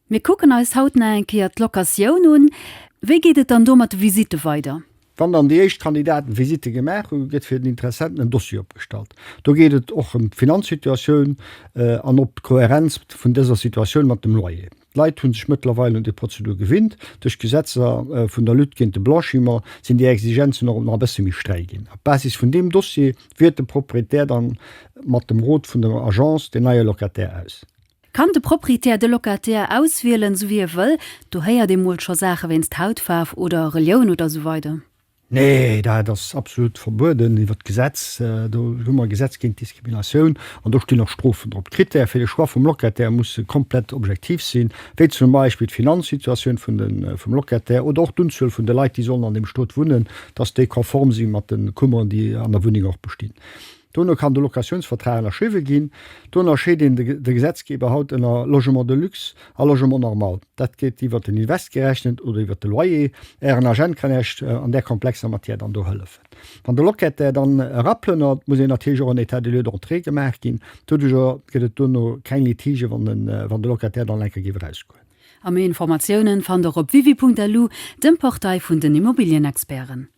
Mir kucken eis haut nach eng Kéier d'Locatioun un. Wéi geet et dann do mat de Visitte weider? Wann dann déi éischt Kandidaten Visitte gemaach hunn, gëtt fir den Interessenten en Dossier opgestallt. Do geet et och ëm d'Finanzsituatioun an op d'Kohärenz vun dëser Situatioun mat dem Loyer. D'Leit hu sech mëttlerweil un déi Prozedur gewinnt. Duerch d'Gesetzer vun der Lutte géint de Blanchiment sinn déi Exigenzen och nach e bësse méi streng ginn. Op Basis vun deem Dossier wielt de Proprietär dann mat dem Rot vun der Agence den neie Locataire aus. Kann de Proprietär de Locataire auswielen, sou wéi e wëll? Do héiert ee mol scho Saache wéinst Hautfaarf oder Relioun oder sou weider. Nee, dat ass absolut verbueden iwwer d'Gesetz. Do hu mer e Gesetz géint Diskriminatioun an do stinn och Strofen drop. D'Krittäre fir de Choix vum Locataire musse komplett objektiv sinn, wéi zum Beispill d'Finanzsituatioun vun de vum Locataire oder och d'Unzuel vun de Leit, déi sollen an deem Stot wunnen, dass déi konform si mat de Kummeren, déi an der Wunneng och bestinn. Dono kann de Locatiounsvertrag ënnerschriwwe ginn. Do ënnerscheet een de Gesetzgeber haut ënner Logement de luxe a Logement normal. Dat gëtt iwwer den Invest gerechent oder iwwer de Loyer. Ären Agent kann Iech an där komplexer Matière dann do hëllefen. Wann de Locataire dann eraplënnert, muss een natierlech och en État des lieux d'entrée gemaach ginn. Doduercher gëtt et dono keng Litige, wann de Locataire dann enke géif erausgoen. A méi Informatiounen fannt der op wiwi.lu, dem Portail vun den Immobilienexperten.